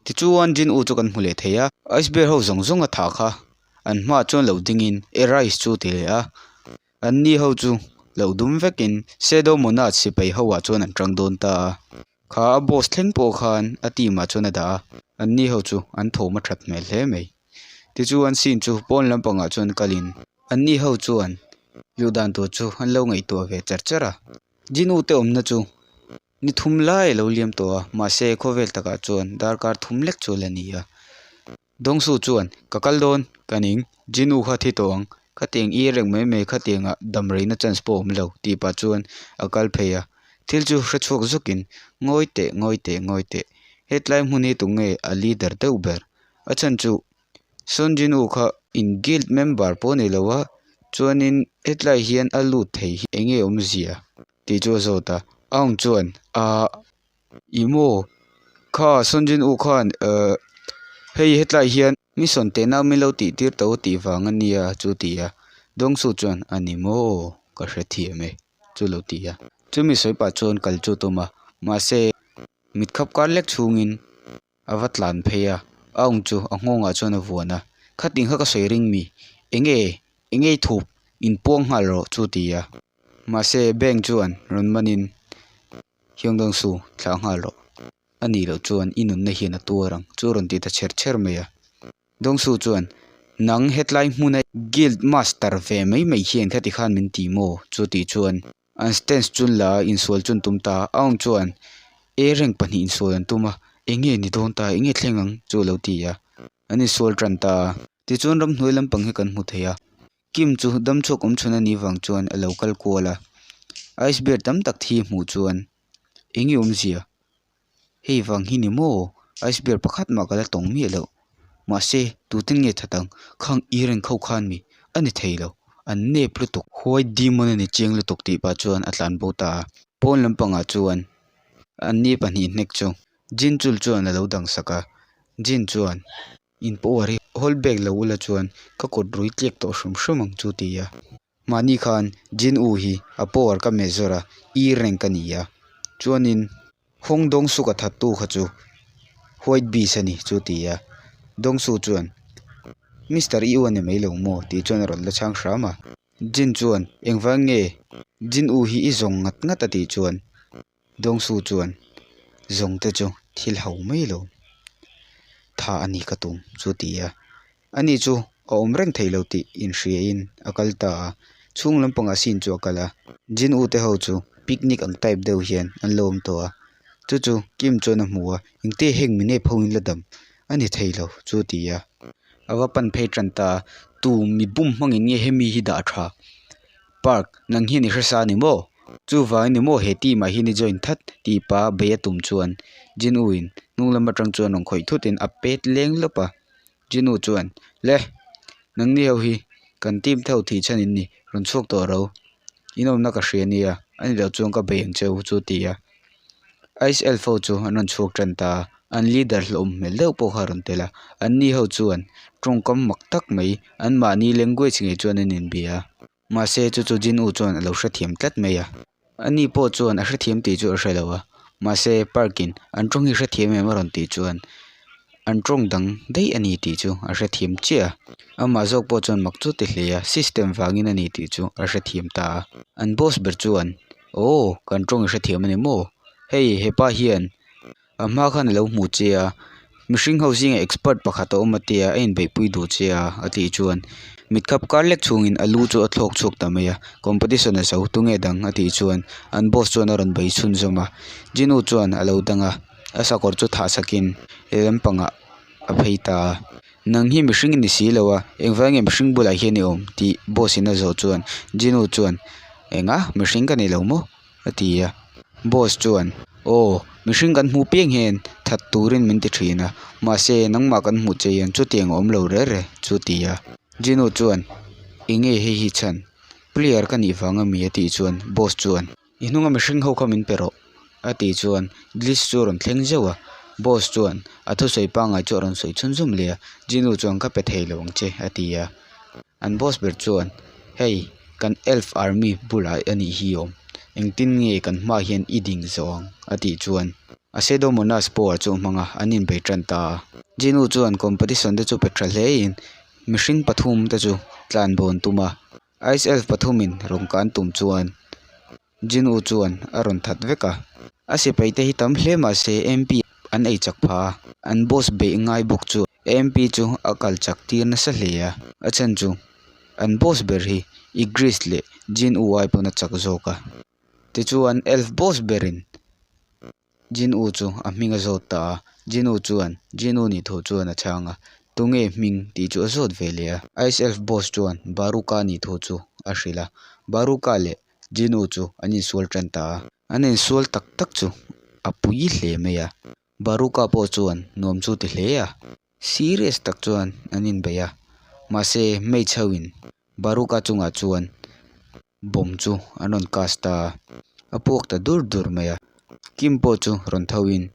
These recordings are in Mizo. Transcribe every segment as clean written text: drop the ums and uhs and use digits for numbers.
Tichuan Jin U chu kan hmu leh thei a. Ice bear ho zawng zawng a thah kha an hmaah chuan lo dingin Arise chu a ti leh a. An ni ho chu lo dum vekin Shadow Monarch sipai ho ah chuan an tang dawn ta a. Kha a boss thleng pawh khan a team ah chuan a dah a. An ni ho chu an thawm a that hmel hle mai. Tichuan scene chu pawn lampangah chuan kalin an ni ho chuan luh dan tur chu an lo ngaihtuah ve char char a. Jinu te awmna chu Ni thum lai a lo liam tawh a, mahse khawvel takah chuan darkar thum lek chu la ni a. Dawngsu chuan, Ka kal dawn, ka ning, Jinu kha thi tawh ang, khatiang i reng mai mai khatiangah dam reina chance pawh a awm lo, tih pah chuan a kal phei a. Thil chu hre chhuak zukin, Ngawi teh, ngawi teh, ngawi teh, hetlai hmun hi tunge a leader deuh ber? A chhan chu Son Jinu kha in guild member pawh a ni lo a, chuanin hetlai hian a lut thei hi enge awmzia? Tih chu a zawt a, Aung chuan Ahh ih maw kha Son Jin U khan ehh hei hetlai hian mission teh nau min lo tih tir tawh tih vang a nia chu ti a, Dawngsu chuan a ni maw ka hrethiam e chu lo ti a. Chumi sawi pah chuan kal chu tum a, mahse mit khap kar lek chhungin a va tlan phei a, Aung chu a nghawngah chuan a vuan a, Khatin kha ka sawi ring mi, enge enge i thup inpuang nghal rawh chu ti a. Mahse bank chuan rawn manin Hyungdong Su thlah nghal rawh, a nih loh chuan i nunna hian a tuar ang chu rawn ti ta chher chher mai a. Dongsu chuan, Nang hetlai hmuna guild master ve mai mai hian khati khan min ti maw? Chu tih chuan an stance chun la insual chun tum ta. Aung chuan, E rank pahnih insual an tum a, enge ni dawn ta, enge thleng ang? Chu a lo ti a, an insual tan ta a. Tichuan ramhnuai lampang hi kan hmu thei a. Kim chu damchhuak awm chhun a nih vang chuan a lo kal kual a, ice bear tam tak thi hmuh chuan enge awmzia? Hei vang hi ni maw? Ice bear pakhat mah ka la tawng miah loh. Mahse, tuten nge that ang? Khang i reng kho khan mi a ni thei lo. An nep lutuk. Huai demon a ni chiang lutuk tih pah chuan a tlan bo ta a. Pawn lampangah chuan an ni pahnih hnek chu Jin Chul chuan a lo dang sak a. Jin chuan. In power hi hold back lo ula chuan ka kut rui tliak tawh hrum hrum ang chu ti a. Mahni khan Jin U hi a power ka meh zawr a, E rank a ni a. Chuanin Hong Dong Suk a thattu kha chu White Beast a ni chu ti a. Dong Su chuan Mister I U a ni mai lo maw tih chuan a rawn la chhang hram a. Jin chuan engvang nge Jin U hi i zawng ngat ngat a tih chuan Dawngsu chuan zawngte chu thil ho mai lo tha a ni ka tum chu ti a, ani chu a awm reng thei lo tih inhriain a kal ta a, chhung lampangah scene chu a kal a, Jin U te ho chu picnic ang type deuh hian an lo awm tawh a, chu chu Kim chuan a hmu a, engte heng minep ho in la dam a ni thei lo chu ti a, a va pan phei tan ta a, tu mi bum hmangin nge hemi hi dah tha Park, nang hian i hresa a ni maw? Chuvangin ni maw he team ah hian i join that? tih pa bei a tum chuan Jinu in hnung lam atang chuan rawn khawih thut in a pet leng lawp a. Jinu chuan, Le, nangni ho hi kan team te ho thih chhan in ni, rawn chhuak tawh ro. In awmna ka hria nia, a ni loh chuan ka bei ang che u chu ti a. Ice Elf ho chu an rawn chhuak tan ta a, an leader hlauhawm hmel deuh pawh kha a rawn tel a, anni ho chuan tawngkam mak tak mai anmahni language ngei chuan an inbia a. Mahse chu chu Jin U chuan a lo hrethiam tlat mai a, ani pawh chuan a hrethiam tih chu a hre lo a, mahse Park in an tawng hi hrethiam em a rawn tih chuan an tawng dang daih a ni tih chu a hrethiam chiah a, amah zawk pawh chuan mak chu ti hle a, system vangin a ni tih chu a hrethiam ta a, an boss ber chuan Aw, kan tawng i hrethiam a ni maw? Hei, hepa hian a hma khan a lo hmu che a, mihring ho zinga expert pakhat a awm a tia a inbeihpui duh che a a tih chuan mit khap kar lek chhungin a lu chu a thlawk chhuak ta mai a, competition a zo tunge dang a tih chuan an boss chuan a rawn bei chhunzawm a, Jinu chuan a lo dang a, a sakawr chu thah sakin lehlam pangah a phei ta a. Nang hi mihring i ni si lo a, engvai nge mihring bulah hian i awm? tih boss in a zawh chuan Jinu chuan Enga mihring ka ni lo maw? a ti a. Boss chuan Aw, mihring kan hmuh piang hian that turin min ti thin a, mahse nangmah kan hmuh che hian chutiang a awm lo re re chu ti a. Jinu chuan Enge hei hi chhan? Player ka nih vang ami? a tih chuan boss chuan. I hnunga mihring ho kha min pe rawh a tih chuan Glitch chu a rawn thleng zeuh a, boss chuan a thusawi pangngai chu a rawn sawi chhunzawm leh a, Jinu chuan ka pe thei lo ang che a ti a, an boss ber chuan hei kan elf army bulah a nih hi awm, engtin nge kan hmaah hian i ding zawh ang a tih chuan. A Pseudomonas power chu a hmang a, an inbei tan ta a. Jinu chuan competition te chu pe tha hlein mihring pathum te chu tlanbo an tum a. Ice Elf pathumin rawn kan tum chuan Jinu chuan a rawn that vek a. A sipai te hi tam hle mah se MP an ei chak phah a, an boss beih ngai bawk chu MP chu a kal chak tir nasa hle a. A chhan chu an boss ber hi Igris leh Jin U ai pawn a chak zawk a. Tichuan Elf boss berin Jin U chu a hming a zawt ta a, Jin U chuan Jin U nih thu chuan a chhang a, tunge hming tih chu a zawt ve leh a. Ice Elf boss chuan Baruka nih thu chu a hrilh a, Baruka leh Jin U chu an insual tan ta a. An insual tak tak chu a pui hle mai a, Baruka pawh chuan nuam chu ti hle a. Serious tak chuan an inbei a, mahse mage ho in Baruka chungah chuan bomb chu an rawn cast ta a, a puak ta dur dur mai a. Kim pawh chu rawn tho in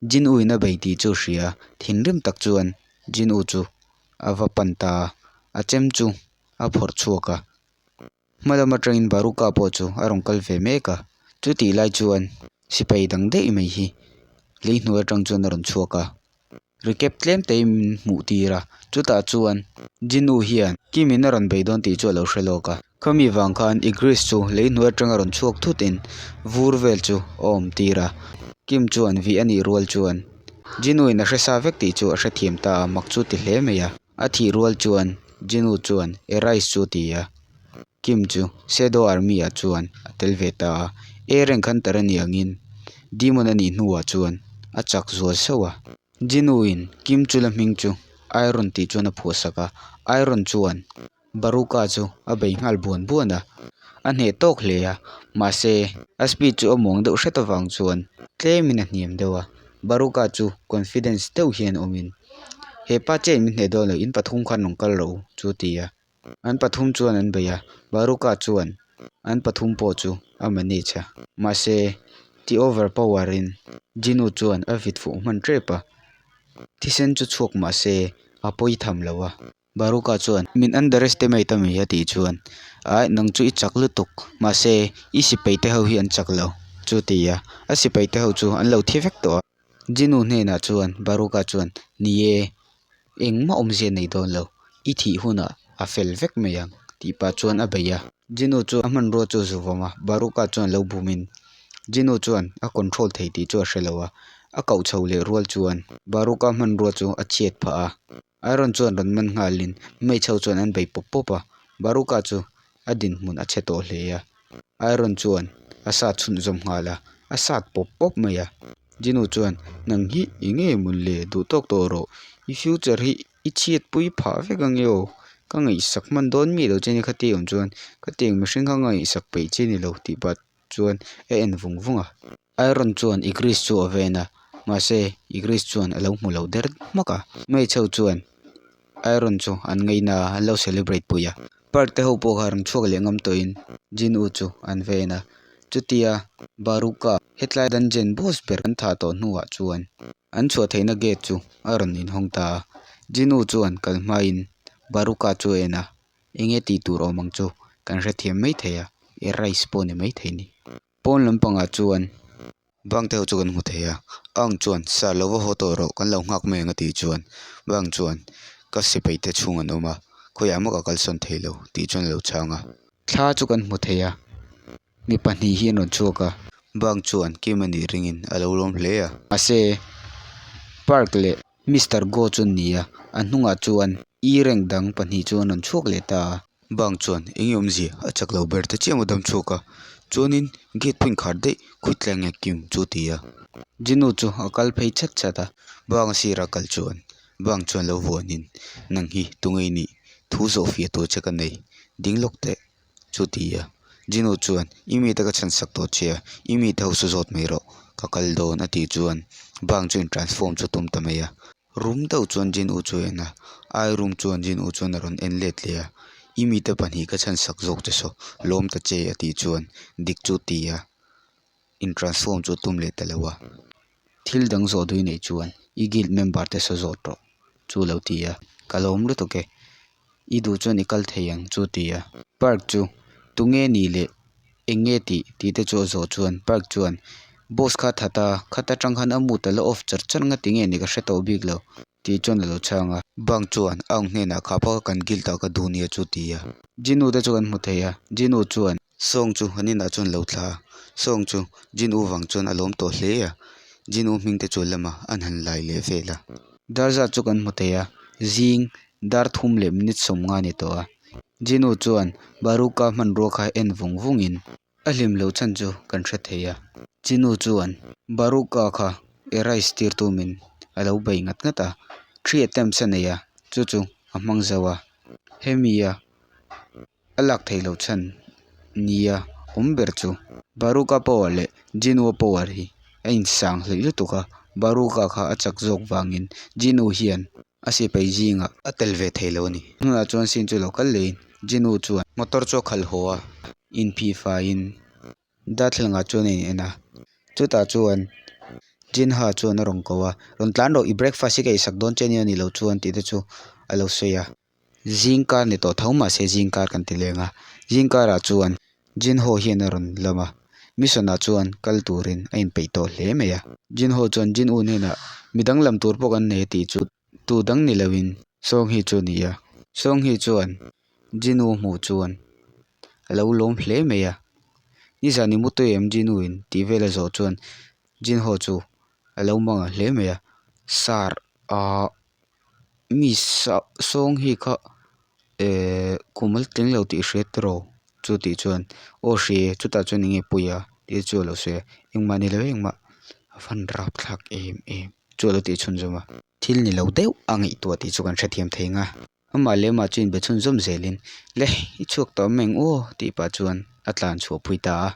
Jin U in a bei tih chu a hria a, thinrim tak chuan Jin U chu a va pan ta a, a chem chu a phawrh chhuak a. Hma lam atangin Baruka pawh chu a rawn kal ve mek a, chutih lai chuan sipai dang daih mai hi lei hnuai atang chuan a rawn chhuak a, recap tlem te in min hmuh tir a, chutah chuan Jinu hian Kim in a rawn bei dawn tih chu a lo hre lawk a, khami vang khan Igris chu lei hnuai atanga rawn chhuak thut in vur vel chu a awm tir a, Kim chuan vih a nih rual chuan Jinu in a hre sa vek tih chu a hrethiam ta a, mak chu ti hle mai a. A thih rual chuan Jinu chuan Arise chu a ti a, Kim chu Shadow Army ah chuan a tel ve ta a, A rank hunter a nih angin Demon a nih hnuah chuan a chak zual sauh a. Jinu in Kim chu la hming chu Iron tih chuan a phuahsak a, Iron chuan Baruka chu a bei nghal buan buan a, a hneh tawk hle a, mahse a speed chu a muang deuh hret avang chuan tlemin a hniam deuh a, Baruka chu confidence deuh hian awmin He pa chen min hneh dawn lo, in pathum khan rawn kal rawh u, chu ti a. An pathum chuan an bei a, Baruka chuan an pathum pawh chu a manage a. Mahse, ti over power in Jinu chuan a vit fuh hman tep a, thisen chu chhuak mahse a pawi tham lo a. Baruka chuan, Min underestimate a mi? a tih chuan, Aih, nang chu i chak lutuk, mahse, i sipai te ho hi an chak lo, chu ti a. A sipai te ho chu an lo thi vek tawh a. Jinu hnenah chuan Baruka chuan, Ni e, engmah awmzia nei dawn lo, i thih hunah a fel vek mai ang, tih pah chuan a bei a. Jinu chu a hmanrua chu zu vawm a, Baruka chuan lo bumin, Jinu chuan a control thei tih chu a hre lo a, a koh chho leh rual chuan Baruka hmanrua chu a chhiat phah a. Iron chuan rawn man nghalin mage ho chuan an bei pawp pawp a, Baruka chu a dinhmun a chhe tawh hle a, Iron chuan a sat chhunzawm nghal a, a sat pawp pawp mai a. Jinu chuan, Nang hi i nge mawn le, duh tawk tawh rawh, i future hi i chhiatpui phah vek ange aw, ka ngaihsak hman dawn miah lo che nia khati awm chuan, khatiang mihring kha ngaihsak peih che ni lo tih pah chuan a en vung vung a. Iron chuan Igris chu a ven a, mahse Igris chuan a lo hmu lo der hmak a. Hmeichhe ho chuan Iron chu an ngaina a, an lo celebrate pui a. Park te ho pawh kha rawn chhuak leh ngam tawhin Jin U chu an ven a. Chutia Baruka hetlai dungeon boss ber an thah tawh hnuah chuan an chhuah theihna gate chu a rawn inhawng ta a. Jin U chuan kal hmain Baruka chu a en a, enge tih tur awm ang chu kan hrethiam maithei a, e rice pawh ni maithei ni. Pawn lampangah chuan bank te ho chu kan hmu thei a ang chuan sir lo va haw tawh rawh kan lo nghak mai ang a tih chuan bank chuan ka sipai te chhung an awm a khawiah mah ka kalsawn thei lo tih chuan a lo chhang a. Thla chu kan hmu thei a mi pahnih hi an rawn chhuak a bank chuan kim a nih ringin a lo lawm hle a. Mahse park leh Mister Go chu an ni a a hnungah chuan e rank dang pahnih chu an rawn chhuak leh ta a. Bank chuan eng nge awmzia a chak lo ber ta chiah maw dam chhuak a chuanin gate pawh inkhar daih khawih tlai nge kim chu a ti a. Jinu chu a kal phei chhat chhat a bank a sirah kal chuan bank chuan lo vuanin nang hi tunge i nih thu zawh fiah tur che ka nei ding lawk teh chu a ti a. Jinu chuan i mite ka chhan sak tawh che a i mite ho saw zawt mai rawh ka kal dawn a tih chuan bank chu in transform chu a tum ta mai a. Rum deuh chuan Jin U chu a en a, ai rum chuan Jin U chuan a rawn en let leh a, I mite pahnih ka chhan sak zawk che saw, lawm ta che a tih chuan dik chu ti a, in transform chu a tum leh ta lo a. Thil dang zawh dui neih chuan i guild member te saw zawt rawh chu lo ti a, ka lawm lutuk e, i duh chuan i kal thei ang chu ti a. Park chu tunge ni leh eng nge tih tih te chu a zawh chuan Park chuan. Boss kha that a, khata tang khan a mood a la off char char nga tinge ni ka hre tawh bik lo tih chuan a lo chhang a. Bang chuan a ang hnenah kha pawh kan guild ah ka duh nia chu ti a. Jinu te chu kan hmu thei a, Jinu chuan. Sawng chu an inah chuan lo thla a, Sawng chu Jinu vang chuan a lawm tawh hle a, Jinu hming te chu lama an han lai leh vel a. Dar zat chu kan hmu thei a, zing dar thum leh minute 50 a ni tawh a. Jinu chuan Baruka hmanrua kha en vung vungin a hlim loh chhan chu kan hre thei a. Jinu chuan Baruka kha erase tir tumin a lo bei ngat ngat a, three attempts a nei a, chu chu a hmang zo a, hemi a a lak theih loh chhan nia awm ber chu Baruka power leh Jinua power hi a insang hleih lutuk a, Baruka kha a chak zawk vangin Jinu hian a sipai zingah a tel ve thei lo a ni. Hnunah chuan scene chu lo kal lehin Jinu chuan motor chu a khalh haw a, inphih faiin Darthlalang ah chuan a in en a, chutah chuan Jinha chuan a rawn ko a, rawn tlan rawh i breakfast hi ka eisak dawn che ania ni lo chuan tih te chu a lo sawi a. Zingkar ni tawh tho mahse zingkar kan ti leng a, zingkarah chuan Jinho hian a rawn lam a, mission ah chuan kal turin a inpeih tawh hle mai a. Jinho chuan Jin U hnenah midang lam tur pawh kan nei a tih chu tu dang ni loin Sawnghi chu a ni a, Sawnghi chuan Jin U hmuh chuan a lo lawm hle mai a, nizan i mu tui em Jin U in tih vel a zawh chuan Jinho chu a lo mang hle mai a, sar ahh. Mi sawng hi kha ehh kum a tling lo tih hria tiraw chu tih chuan aw hria e chutah chuan enge pawi a tih chu a lo sawi a engmah ni lo engmah a van rap thlak em em chu a lo tih chhunzawm a. Thil ni lo deuh a ngaihtuah tih chu kan hrethiam thei ang a amah leh amah chu inbe chhunzawm zelin le i chhuak tawh ang meng aw tih pah chuan a tlan chhuah pui ta a.